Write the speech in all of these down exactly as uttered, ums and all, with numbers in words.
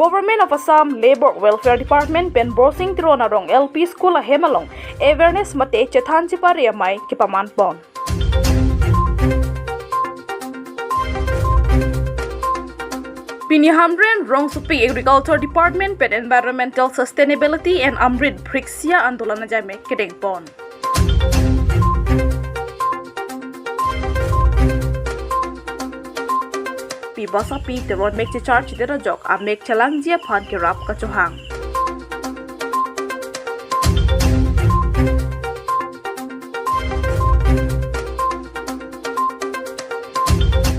Government of Assam Labour Welfare Department pen Borsing Teron arong L P School ahem along awareness mate chethan chepare amei kepaman pon. Pini Hamren rongsopi Agriculture Department pen Environmental Sustainability and Amrit Brikshya Andolan ajai mek kedeng pon. Pi Basapi Teron mek checharchidet ajok amek chelangji aphan kerap kachohang.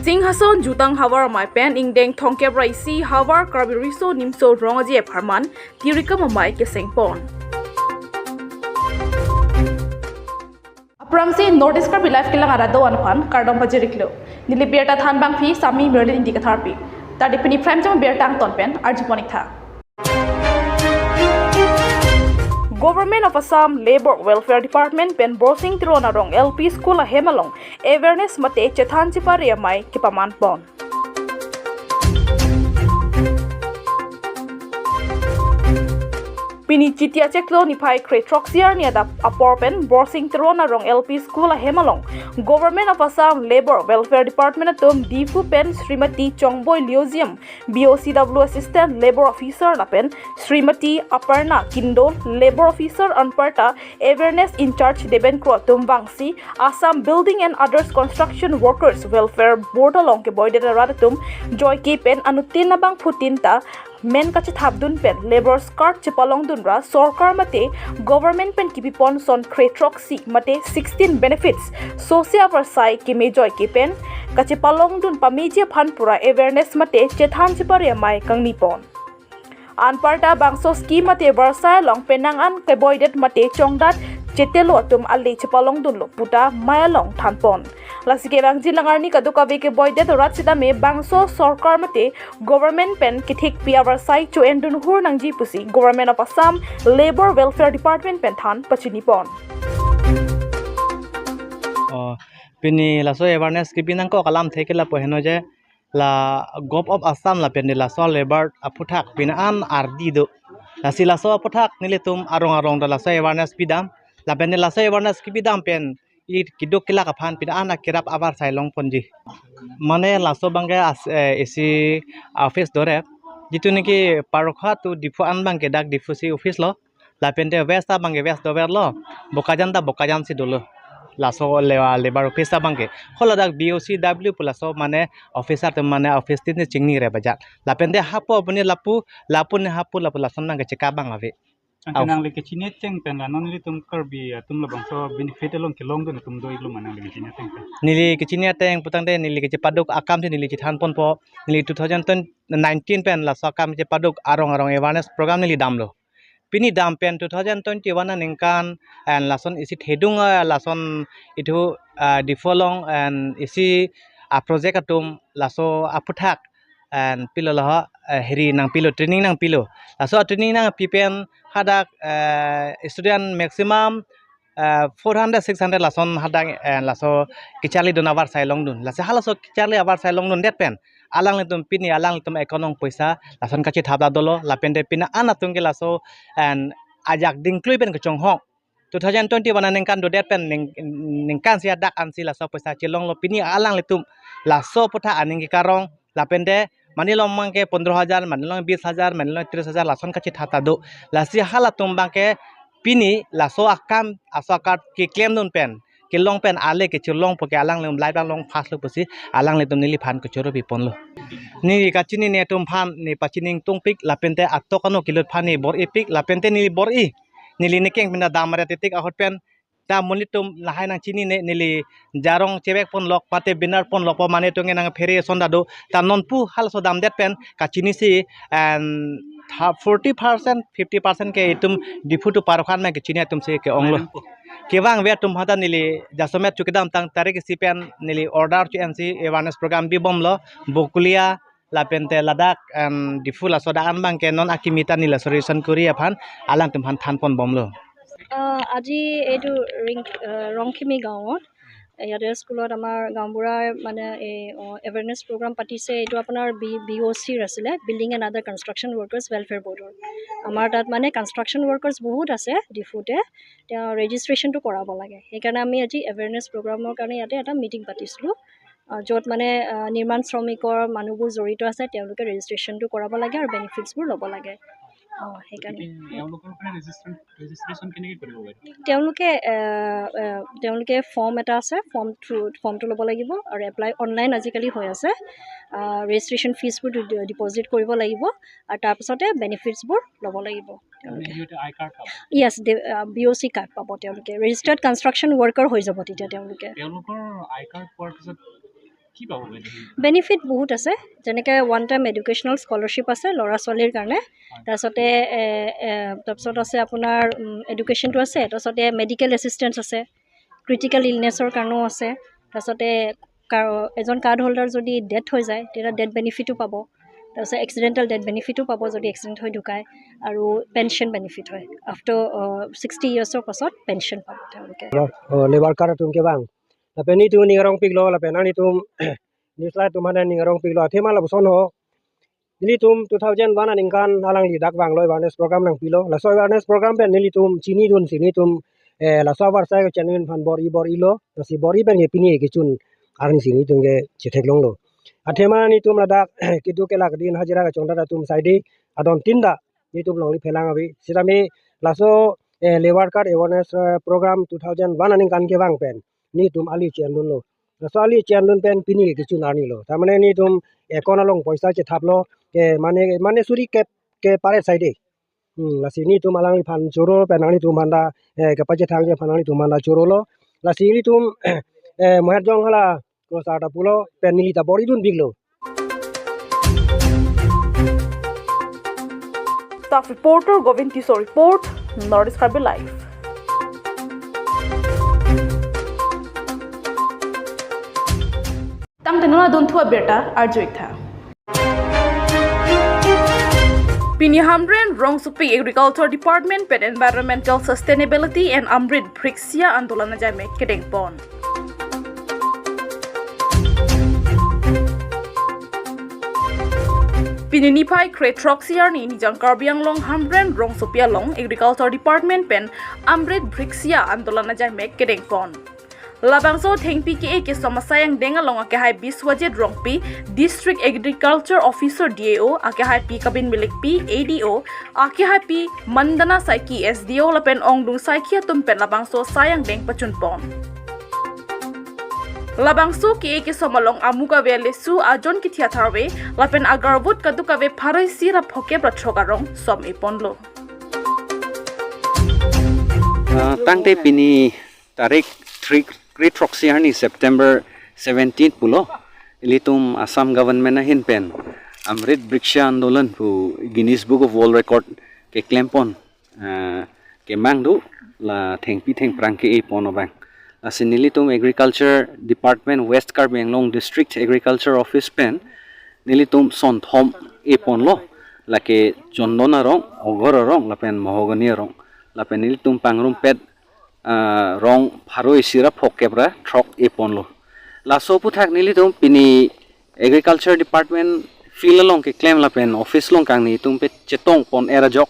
Singhason jutang havar amei pen ingdeng thomkep ra isi havar Karbi Riso Nimso Rong Aje apharman tirikam amei keseng pon. Aphrangsi North East Karbi Live kelang arat do-an aphan kardom pajir-iklo. Neli birta thanbangpi Sami Merlin Ingti Katharpi. Tadi pini Prime Time birta angton pen arjupon-iktha. Government of Assam Labour Welfare Department pen Borsing Teron arong L P School ahem along awareness mate chethan chepare amei kepaman pon. Pini Chiti achiklo niphai kre-throksi arni adap apor pen Borsing Teron arong L P School ahem along Government of Assam Labour Welfare Department atum Diphu pen Srimati Chongboi Leozhiam, B O C W Assistant Labour Officer lapen Srimati Aparna Kindo, Labour Officer anparta awareness in-charge Deben Kro atum vangsi Assam Building and Others Construction Workers Welfare Board along keboidet arat atum joike pen anuttin abangphutin ta men kachethapdun pen labour card chepalongdun ra sorkar mate government pen kipipon son kre-throksi mate sixteen benefits sose avarsai keme joike pen kachepalongdun pameji aphan pura awareness mate chethan chepare amei kangni pon. Anparta bangso scheme mate avarsai along penang an keboidet mate chongdat chetelo atum ale chepalongdunlo puta mei along than pon. Lasi kevangji lang arni kadokave keboidet arat sitame bangso sorkar mate government pen kethekpi avarsai cho-endun hur nangji pusi Government of Assam Labour Welfare Department pen than pachini pon. Oh, pini laso awareness kebi nangkok alamthe ke lapu heno je la Govt of Assam lapen de laso labour aphuthak pini an ardi do. Lasi laso aphuthak nelitum arong arong ta laso awareness pidam. Lapen de laso awareness kepidam pen i keduk kelak aphan pini an akerap avarsai longponji. Mane laso abangke as, eh, isi office dorep. Jitu niki Parokha to Diphu an abangke dak Diphu si office lo. Lapen de West abangke West doverlo, Bokajan ta Bokajan si dolo. Laso lewa labour office abangke. Holadak B O C W pu laso mane officer atum mane office tin chingnirep ajat. Lapen de hapu pini lapu, lapu ne hapu lapu lason nangkechekabang ave. Anke Au. Nangli kechini ateng pen la non nelitum Karbi atum labangso benefit along kelongdun atum do-iklo ma nangli kechini ateng pen? Neli kechini ateng putangte neli kechepaduk akam si neli chethan ponpo. Neli two thousand nineteen pen laso akam chepaduk arong arong awareness program neli damlo. Pini dam pen two thousand twenty-one aningkan and lason isi thedung, ah, lason itum, ah, Diphu along and isi, ah, project atum laso aphuthak and pilo laho, ah, heri nangpilo, training nangpilo. Laso training nangpi pen hadak, ah, student maximum, ah, four hundred, six hundred lason hadak, ah, laso kecharlidun avarsai longdun. Laso halaso kecharli avarsai longdundet pen alanglitum pini alanglitum ekonong poisa lason kachethap ta dolo lapen de pini an atum ke laso and ajak dingklui pen kechonghong. Two thousand twenty-one aningkan dodet pen ning, ningkan si adak ansi laso poisa chelonglo pini alanglitum laso aphuthak aning kekarong lapen de mane long abangke pondro hajar, mane long bis hajar, mane long tris hajar lason kachethap ta do. Lasi halatum abangke pini laso akam, laso akam keklemdun pen kelong pen ale kechelongpo ke alanglitum life along fast lo pusi alanglitum neliphan kechoro piponlo. Neli kachinine atum aphan ne pachini ingtungpik lapen te atok ano kelut aphan ne bor-ipik lapen te neli bor-i. Neli nekeng pen ta dam aret titik ahut pen ta monit atum lahai nangchinine neli jarong chevek ponlok mate banner ponlokpo mane atum ke nangphere ason ta do. Ta nonpu halaso damdet pen kachinisi and forty percent, fifty percent ke itum Diphu to Parokha an ma kechini atum si ke-onglo. Kevangve atum aphan ta neli jasemet chu kedamtang tarik isi pen neli order chu-ensi awareness program bibomlo. Bokulia lapen te ladak and Diphu laso dak an abangke non akimi ta neli laso ration kuri aphan alangtum aphan thanponbomlo. Ah, আজি এইটো ৰিং-, আহ, ৰংখিমি গাঁৱত ইয়াতে স্কুলত আমাৰ গাঁওবুঢ়াৰ মানে এই এৱেৰনেছ প্ৰগ্ৰাম পাতিছে। এইটো আপোনাৰ বি বি অ' চিৰ আছিলে, building and other construction workers welfare বৰ্ডৰ। আমাৰ তাত মানে কনষ্ট্ৰাকশ্যন ৱৰ্কাৰ্ছ বহুত আছে ডিফুতে, তেওঁ ৰেজিষ্ট্ৰেশ্যনটো কৰাব লাগে। সেইকাৰণে আমি আজি এৱেৰনেছ প্ৰগ্ৰামৰ কাৰণে ইয়াতে এটা মিটিং পাতিছিলোঁ। আহ, য'ত মানে আহ, নিৰ্মাণ শ্ৰমিকৰ মানুহবোৰ জড়িত আছে, তেওঁলোকে ৰেজিষ্ট্ৰেশ্যনটো কৰাব লাগে আৰু বেনিফিটছবোৰ ল'ব লাগে। অ, সেইকাৰণে। গতিকে এওঁলোকৰ কাৰণে ৰেজিষ্ট্ৰেশ্যন ৰেজিষ্ট্ৰেশ্যন কেনেকে কৰিব পাৰিব? তেওঁলোকে এ, এ, তেওঁলোকে ফৰ্ম এটা আছে, ফৰ্ম থ্ৰু ফৰ্মটো ল'ব লাগিব আৰু এপ্লাই অনলাইন আজিকালি হৈ আছে। ৰেজিষ্ট্ৰেশ্যন ফিজবোৰ ডিপজিট কৰিব লাগিব আৰু তাৰপিছতে বেনিফিটছবোৰ ল'ব লাগিব। মানে তেওঁলোকে সিহঁতে আই কাৰ্ড পাব? য়েছ, বি অ' চি কাৰ্ড পাব তেওঁলোকে। ৰেজিষ্টাৰ্ড কনষ্ট্ৰাকশ্যন ৱৰ্কাৰ হৈ যাব তেতিয়া তেওঁলোকে। তেওঁলোকৰ আই কাৰ্ড পোৱাৰ পিছত কি পাব বেনিফিট? বেনিফিট বহুত আছে, যেনেকে ওৱান টাইম এডুকেশ্যনেল স্কলাৰশ্বিপ আছে ল'ৰা ছোৱালীৰ কাৰণে, হয়। তাৰপিছতে এ, এ, তাৰপিছত আছে আপোনাৰ এডুকেশ্যনটো আছে, তাৰপিছতে মেডিকেল এছিষ্টেঞ্চ আছে, ক্ৰিটিকেল ইলনেছৰ কাৰণেও আছে, তাৰপিছতে কা- এজন কাৰ্ড হোল্ডাৰ যদি ডেথ হৈ যায় তেতিয়া ডেথ বেনিফিটো পাব, তাৰপিছত এক্সিডেণ্টেল ডেথ বেনিফিটো পাব যদি এক্সিডেণ্ট হৈ ঢুকায়, আৰু পেঞ্চন বেনিফিট হয়। আফটাৰ ছিক্সটি ইয়াৰ্ছৰ পাছত পেঞ্চন পাব তেওঁলোকে। Oh, labour card atum kevang. Lapen nelitum ning arongpiklo, lapen nanglitum news light atum aphan ning arongpiklo. Athema lapuson ho. Nelitum two thousand one aningkan alangli dak vanglo, awareness program nangpilo. Laso awareness program pen nelitum chinidunsi nelitum eh, laso avarsai kachinidun aphan bor-i bor-ilo. Lasi bor-i pen ke pini kechun arnisi nelitum ke chetheklonglo. Athema nelitum ladak keduk kelak din hajira kachongdat atum saide adon tinda nelitum longle phelang ave. Sitame laso eh, labour card awareness eh, program two thousand one aningkan kevang pen nelitum ali chendunlo. Laso ali chendun pen pini kechun arnilo. Tamane nelitum account along poisa chethaplo, ke mane mane suri kep ke paret saide. Hmm, lasi nelitum alangliphan choro pen nanglitum aphan ta eh, kepachethangji aphan nanglitum aphan ta chorolo. Lasi nelitum eh, Moherjong hala Krosar ta pulo pen neli ta bor-idunpiklo. Staff reporter Govind Tisso report, North East Karbi Live. Tangte non adunthu abirta arju-iktha. Pini Hamren rongsopi Agriculture Department pen Environmental Sustainability and Amrit Brikshya Andolan ajaimek kedengpon. Pini niphai kre-throksi arni Nijang Karbi Anglong Hamren rongsopi along Agriculture Department pen Amrit Brikshya Andolan ajaimek kedengpon. Labangso thengpi ke-e kesom asai angdeng along akehai Biswajit Rongpi, District Agriculture Officer, D A O, akehai Pi Kabin Milikpi, A D O, akehai Pi Mandana Saiki, S D O, lapen ongdung saikhi atum pen labangso asai angdeng pachunpon. Labangso ke-e kesom along amuk ave alesu, ajon kithi atharve lapen agarvut kadokave pharo isi ra phokep ra throk arong som-eponlo. Ah, tangte pini tarik three, kre-throksi arni September seventeen pulo, ilitum Assam government ahin pen Amrit Brikshya Andolan pu Guinness Book of World Record keklempon, ah, kemang do, la thengpi thengphrang ke-epon abang. Lasi nelitum Agriculture Department, West Karbi Anglong District Agriculture Office pen nelitum sonthom eponlo, lake chondon arong, ogor arong, lapen mahogany arong, lapen nelitum pangrumpet ah, rong pharo isi ra phokep ra throk eponlo. Laso aphuthak nelitum pini Agriculture Department field along keklem lapen office along kangni atum pachetongpon era ajok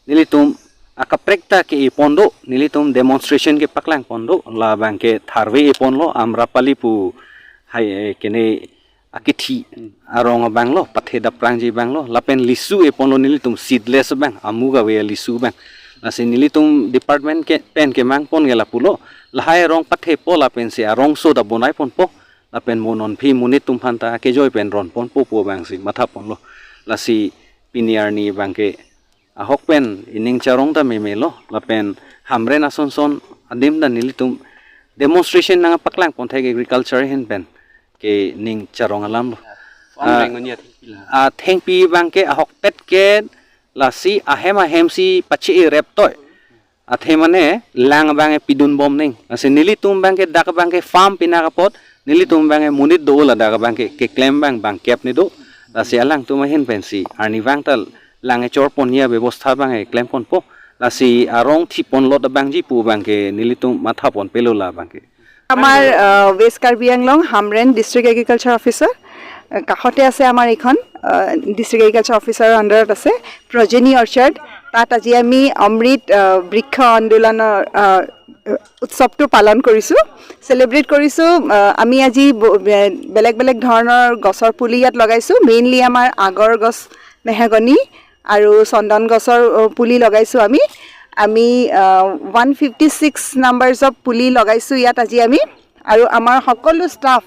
nelitum akaprek ta ke-epon do, nelitum demonstration kepaklangpon do, labang ke tharve eponlo, Amrapali pu hai, eh, kene akithi arong abanglo, pathe daprangji abanglo, lapen lisu eponlo nelitum seedless abang, amuk ave alisu abang. Lasi nelitum department ke pen kemangpon ke lapulo, lahai arong pathepo lapensi arongso ta bonaiponpo, lapen mo non aphi monit atum aphan ta kejoi pen ronponpo pu abangsi mathaponlo. Lasi pini arni abang ke ahok pen ining charong ta memelo, lapen Hamren asonson adim ta nelitum demonstration nangpaklangpon thek agriculture ahin pen ke ning charong alamlo. Farm Ah, reng oniat pila. Ah, thengpi abang ke ahokpet ke lasi ahem ahem si pache-e reptoi. Athe mane lang abang ke pidunbom ning. Lasi nelitum abang ke dak abang ke farm pinak apot, nelitum abang ke monit do ladak abang ke, keklem abang bangkep ni do. Lasi alangtum ahin pensi arnivang ta lang kechorpon ya bebosta abang ke klemponpo. Lasi arong thiponlot abangji pu abang ke nelitum mathaponpelo labang ke. আমাৰ ৱেষ্ট কাৰ্বি আংলং Hamren district agriculture অফিচৰ কাষতে আছে আমাৰ এইখন district agriculture অফিচাৰৰ আণ্ডাৰত আছে প্ৰজেনী অৰ্চাৰ্ড। তাত আজি আমি অমৃত আহ, বৃক্ষ আন্দোলনৰ আহ, উৎসৱটো পালন কৰিছোঁ, চেলিব্ৰেট কৰিছোঁ। আহ, আমি আজি ব- বে- বেলেগ বেলেগ ধৰণৰ গছৰ পুলি ইয়াত লগাইছোঁ। মেইনলি আমাৰ আগৰ গছ মেহগনি আৰু চন্দন গছৰ আহ, পুলি লগাইছোঁ আমি। আমি one fifty six numbers of পুলি লগাইছোঁ ইয়াত আজি আমি। আৰু আমাৰ সকলো ষ্টাফ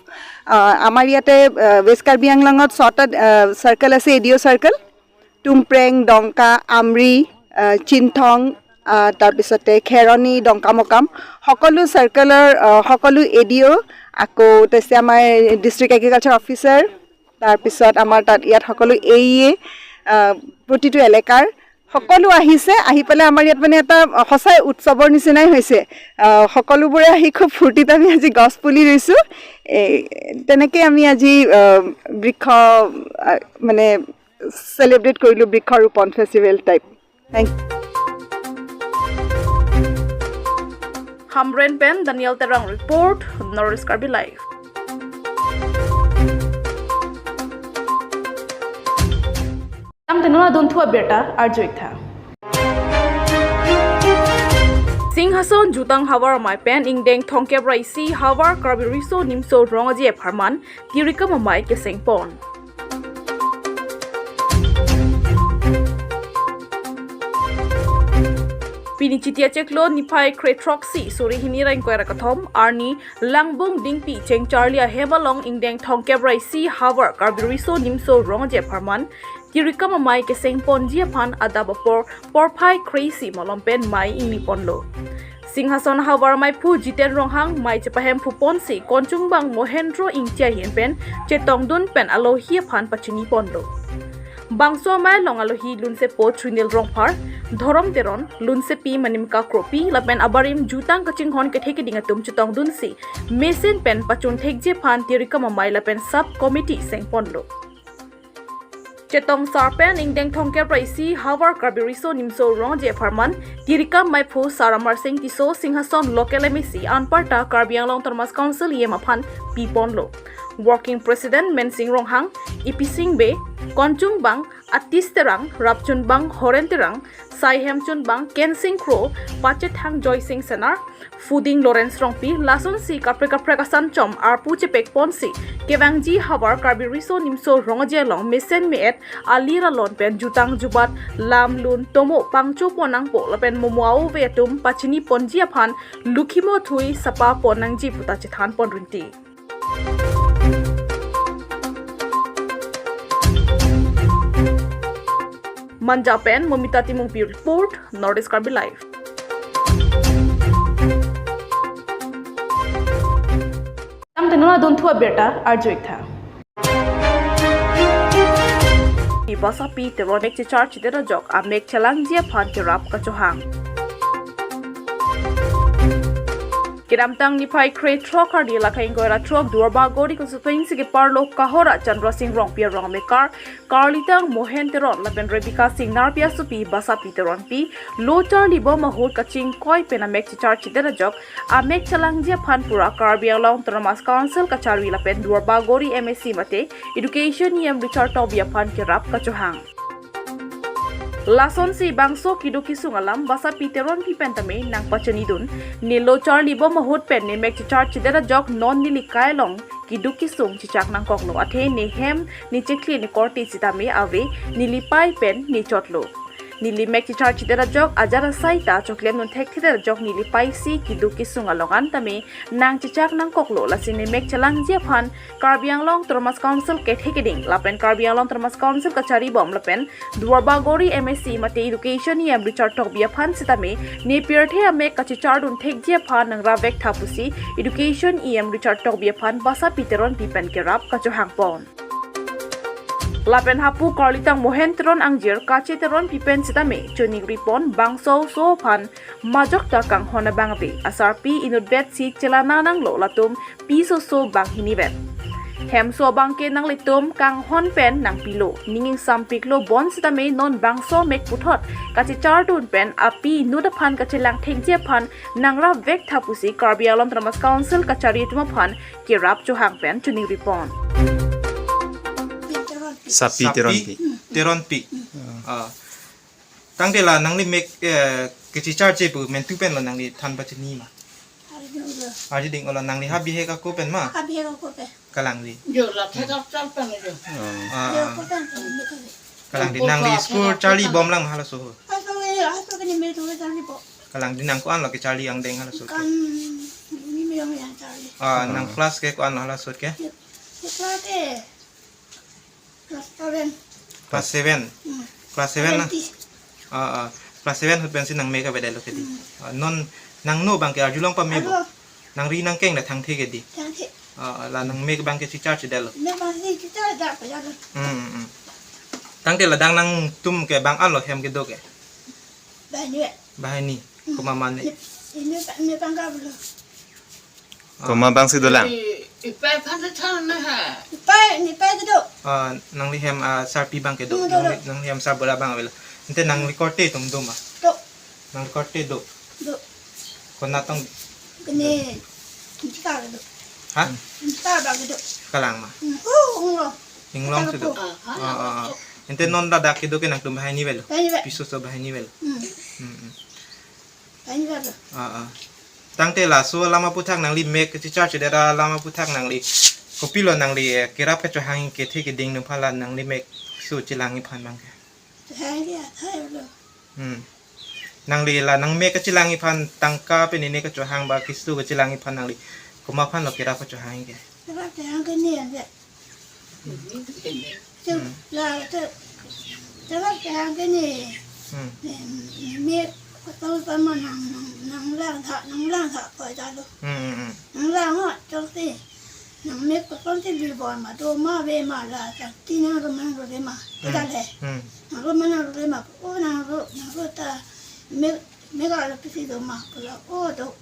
আমাৰ ইয়াতে আহ, ৱেষ্ট কাৰ্বি আংলঙত ছটা চাৰ্কল আছে, এ ডি অ' চাৰ্কল, টুমপ্ৰেং, ডংকা, আমৰি, আহ, চিনথং, আহ, তাৰপিছতে খেৰণি, ডংকামকাম, সকলো চাৰ্কলৰ আহ, সকলো এ ডি অ', আকৌ তেছে আমাৰ ডিষ্ট্ৰিক্ট এগ্ৰিকালচাৰ অফিচাৰ, তাৰপিছত আমাৰ তাত ইয়াত সকলো এ ই এ, আহ, প্ৰতিটো এলেকাৰ সকলো আহিছে। আহি পেলাই আমাৰ ইয়াত মানে এটা আহ, সঁচাই উৎসৱৰ নিচিনাই হৈছে। আহ, সকলোবোৰে আহি খুব ফূৰ্তিত আমি আজি গছ পুলি ৰুইছোঁ। এই, তেনেকৈ আমি আজি আহ, বৃক্ষ আহ, মানে চেলিব্ৰেট কৰিলোঁ, বৃক্ষ ৰোপণ festival type. Thank Hamren pen Daniel Terang report, North East Karbi Live. Tangte non adunthu abirta arjuiktha. Singhason jutang havar amei pen ingdeng thomkep ra isi havar Karbi Riso Nimso Rong Aje apharman tirikam amei kesengpon. Pini Chiti achiklo niphai kre throksi suri hini ra ingkoi ra kethom arni Langbung Dingpi Chengcharli ahem along ingdeng thomkep ra isi havar Karbi Riso Nimso Rong Aje apharman tirikam amei kesengponji aphan adap apor porphai kre isi malom pen mei ingniponlo. Singhason havar meiphu Jiten Ronghang, mei chepahemphuponsi konchungbang Mohendro Ingti ahin pen chetongdun pen alohi aphan pachiniponlo. Bangso amei along alohi lunsepo Trinil Rongphar, Dhorom Teron, lunsepi Manimka Kropi lapen abarim jutang kachinghon kethe keding atum chetongdunsi mesen pen pachun thekji aphan tirikam amei lapen sub committee sengponlo. Chetong sar pen ingdeng thomkep ra isi havar Karbi Riso Nimso Rong Aje apharman tirikam meiphu Sar Amarsing Tisso, Singhason local M A C, anparta Karbi Anglong Autonomous Council E M aphan piponlo. Working President Mensing Ronghang, Ipising Bey, konchungbang Atis Terang, rapchunbang Horen Terang, saihemchunbang Kensing Kro, pachethang Joysing Senar, Fuding Lawrence Rongpi, lasonsi kaprek kaprek asanchom arpu chepekponsi kevangji havar Karbi Riso Nimso Rong Aje along mesen me-et, ali ralon pen jutang jubat, lam lun tomo pangchopon nangpo lapen momo ave atum pachiniponji aphan lukhimo thui sapapon nangji puta chethanpon rinti. Manja pen Momita Timungpi report, North East Karbi Live. Tangte non adunthu abirta arjuiktha. Basapi Teron amek chechar chidet ajok amek chelangji aphan kerap kachohang. Kedamtang niphai kre throk arni lake ingkoi ra throk Duarbagori constituency keparlo Kahora Chandra Sing Rongpi arong amekar karlitang Mohen Teron lapen Rebecca Sing Narpi asopi Basapi Teronpi lo charlibom ahut kachingkoi pen amek chechar chidet ajok amek chelangji aphan pura Karbi Anglong Autonomous Council kachari lapen Duarbagori M A C mate Education E M Richard Tokbi aphan kerap kachohang. Lasonsi bangso keduk kesung alam Basapi Teronpi pen tame nangpachinidun, ne lo charlibom ahut pen ne mek chechar chidet ajok non neli kai along keduk kesung chechak nangkoklo, athe ne hem ne chekli ne korte sitame ave neli pai pen ne chotlo. Neli mek chechar chidet ajok ajat asai ta choklem dun thekthedet ajok neli paisi keduk kesung along an tame nangchechak nangkoklo, lasi ne mek chelangji aphan Karbi Anglong Autonomous Council kethe keding lapen Karbi Anglong Autonomous Council kacharibom lapen Duarbagori M A C mate Education E M Richard Tokbi aphan sitame ne pirthe amek kachechar dun thekji aphan nangrap vektha pusi Education E M Richard Tokbi aphan Basapi Teronpi pen kerap kachohangpon. Lapen hapu karlitang Mohen Teron angjir Kache Teronpi pen sitame chonigripon bangso oso aphan majok ta kanghon abang ave, asarpi inutvetsi chelana nanglo latum piso oso banghini vet. Hemso abangke nanglitum kanghon pen nangpilo, ning ingsampiklo bonsitame non bangso mek puthot kachechardun pen api inut aphan kachelang thekji aphan nangrapvek tha pusi Karbi Anglong Autonomous Council kachari atum aphan kerap chohang pen choningri pon. Sapi Sapi Teronpi. Teronpi. Ah. Tangte la nangli mek, eh, kachecharche pu mentu pen lo nangli than pachini ma? Arjuding lo. Arjuding lo, nangli ha bihek ako pen ma? Ha bihek ako pen. Kalangli. Jo la thekap char pen jo. Ah, Jo ah. ko pen ko mek ko. Kalangli Jo nangli ko school pen charli ko. bom lang halaso ho. Aso ke, aso ke ni me tu charli bom. Kalangli nang ko-an lo kecharli angdeng halaso ke? Kan ni me yang yang charli. Ah, nang Hmm. class ke ko-an lo halaso ke? Ye, ye class ke. Class seven. Class seven. Hmm. Class seven na? Seventy. Ah, ah. Class seven ahut pensi nang mek avedetlo ke di. Hmm. Ah, non nangno abangke arjulong pame bo? Arlo. Nangri nangkeng da thangthe ke di. Thangthe. Ah, ah, la nang mek abangke checharchedetlo. Mek abangke checharchedetlo. Hmm, hmm, hmm. Tangte ladak nangtum ke bang-an lo hem kedo ke? Banyak. Banghini. Hmm. Komat mane? Ini, ini, ini bangka belum. Ah. Komat abangsi dolang? I, ipai aphan ta than na ha. Ipai, ni pai kedo. Ah, nangli hem, ah, sarpi abangke do. Hmm, do, do. Nangli, nangli hem sarbura abang avelo. Ante nangli korte atum do ma? Do. Nangli korte do. Do. Konat tong? Kene, nchika kedo. Ha? Nchika abang kedo. Kalang ma? Hmm. Oh, inglo. Inglongsi do. Kalang po. Ah, ah, ah. Ante non ladak kedo ke nangtum banghini avelo? Banghini avelo. Piso so banghini avelo. Hmm. Hmm, hmm. Banghini avelo. Ah, ah. Tangte laso alam aputhak nangli mek kachecharchedet alam aputhak nangli kopilo nangli, eh, kerap kachohang kethe keding atum aphan la nangli mek so chelangji aphan abangke? Chohangji athai lo. Hmm. Nangli la nang mek kachelangji aphan tangka pen ne kachohang ba keso kachelangji aphan nangli komat aphan lo kerap kachohang ke? Kerap chohang ke ne ante. Chu, Hmm. la, chu, chu la kehang ke ne. Hmm. Ne, ne, me, kotong sama nang, nang, nanglang tha, nanglang tha, koi ta lo. Hmm, hmm, hmm. Nanglang ho, chok ti. Nang me kotong ti bi bon ma, do ma, ve ma, la, chak ti nang ro man ro ve ma. Hmm. Koi ta le. Hmm. Nang ro man nang ro ve ma, o nang ro, nang ro ta, me, me ga lo pisi do ma, ko la, o do.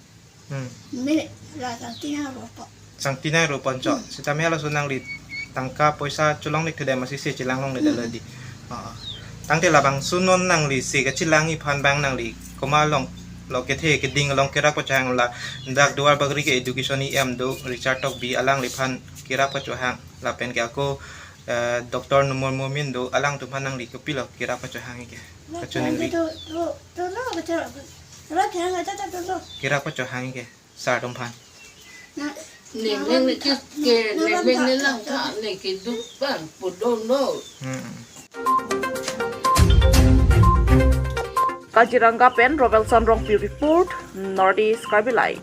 Hmm. Me la sangti nang ro po. Sangti nang ro pon chok. Hmm. Sitame halaso nangli tangka poisa cholong nik thedam asi se chelang longle Hmm. dalo di. Ah. Tangte labangso non nangli se kachelangji aphan abang nangli komat along lo kethe keding along kerap kachohang la dak Duarbagori ke education E M do Richard Tokbi alangliphan kerap kachohang lapen ke ako, eh, Doctor Numol Momin do alangtum aphan nangli kopilo kerap kachohang ke? Kachoningri. Tu, tu, tu lo, tu lo. Lo kehang aja ta tu lo. Kerap kachohang ke sar atum aphan? Na, Neng na neng wan ne ta, kis ke na neng wan neng ta, ne lang ta. Tha ne keduk pan pu do no. Hmm. Kaziranga pen Robelson Rongpi report, North East Karbi Live.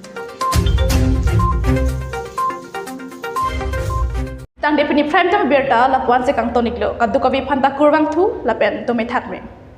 Tangte pini prime time birta lapu-an si kangton iklo, kadokave aphanta kurvangthu lapen tumi thakme.